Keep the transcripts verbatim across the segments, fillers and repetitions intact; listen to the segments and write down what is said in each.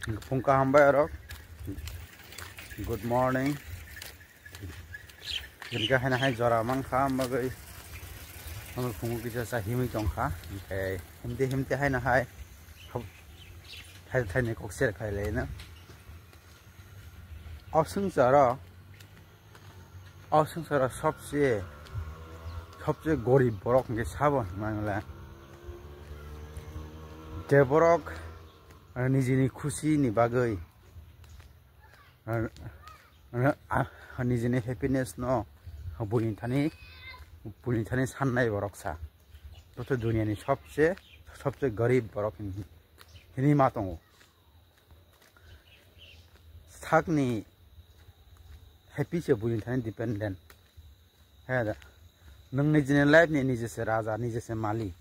Phung kaham bai orok. Good morning. Hingke haino hai jora mankha, bagwi omo phungo kisa cha himwi tongkha. Hingke himte himte haino hai thai thaini kok share khlai laino. O swngcharo, o swngcharo sobse, sobse gorib borok hingke sabo hinmani le. Je borok, ah, nijini khusi ni bagwi, ah, ah, ah, nijini happiness no buini thani, buini thani sannai borok sa. Bote duniani sobse, sobse gorib borok hin-, hinwi ma tongo. Sakni happy se buini thani dependent. He da. Nwng nijini life ni nije se raja, nije se malik.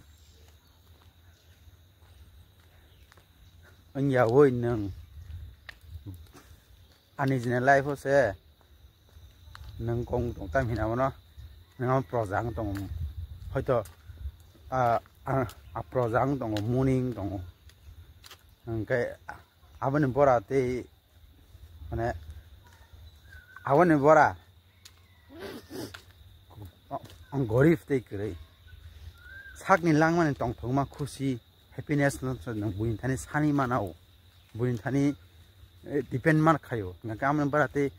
Wngya woi nwng. Ani nijini life o se nwng kong tong tam hina bono. Nwng amo proja wng tongo. Hoito, a, a, a proja wng tongo, muni wng tongo. Hingke aboni bora tei, mane, aboni bora, ang gorib tei kwrwi. Sakni langmani tongthokma khusi, happiness no nwng buini thani sani mana o. Buini thani, eh, depend man khaio. Hingke aboni bora tei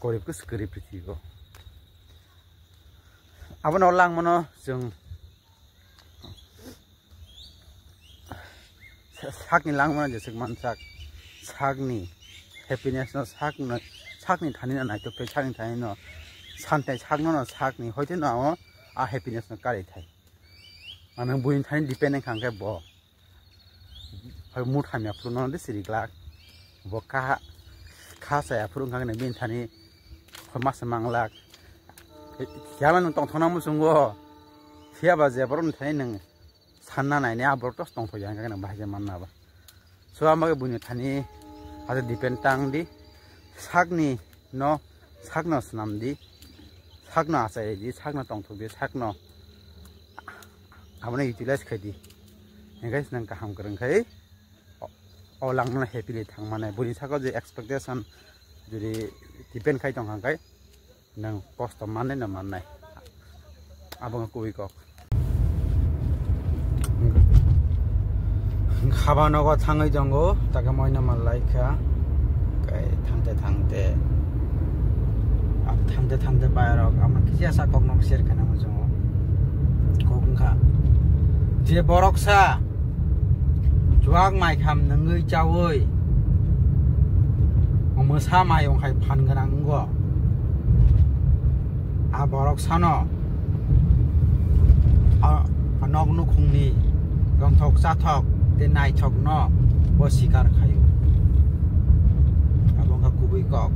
gorib khe kwrwi prithibi o. Abono langmano chwng Sa-, sakni langmano jeswk mansak, sakni happiness no, sakno, sakni thani no naithok tei sakni thani no santai sakno no sakni hoite no amo a happiness no kari thai. Ano buini thani depend wngkha hwnkhe bo. Hai mut hamya phuru no de siri glak. Bo kha, kha chaya phuru wngkha hwnkhe bini thani khorma se manglak. Yama nwng tongthokna muchungo. Phiya ba je borokni thani nwng sanna nainai, a borok tos tongthokya hwnka khe nang bahai khe manna ba. So, ang bagwi buini thani ase depend tang di, sakni no, sakno swnam di, sakno achai di, sakno tongthok di, sakno abono utilize khai di. Hingke se nang kaham kwrwng khai o, o langmano happily thang mane. Buini saka je expectation jodi depend khai tong kha khe, nwng kosto mannai no mannai. Abo wngkha kubui kok. Haba nogo thangwi tongo, taka moino manlai kha. Kai thangte thangte, ah, thangte thangte bayarok ama kisa sa kokno share khaina muchungo. Kok wngkha je borok sa chuak mai kham nungwi chawi mwsa mayung hai phan gwnang wngo. A borok sano a, a nok nukhungni rongthok chathok tei naithokno bo sikar khaio. Abo wngkha kubui kok.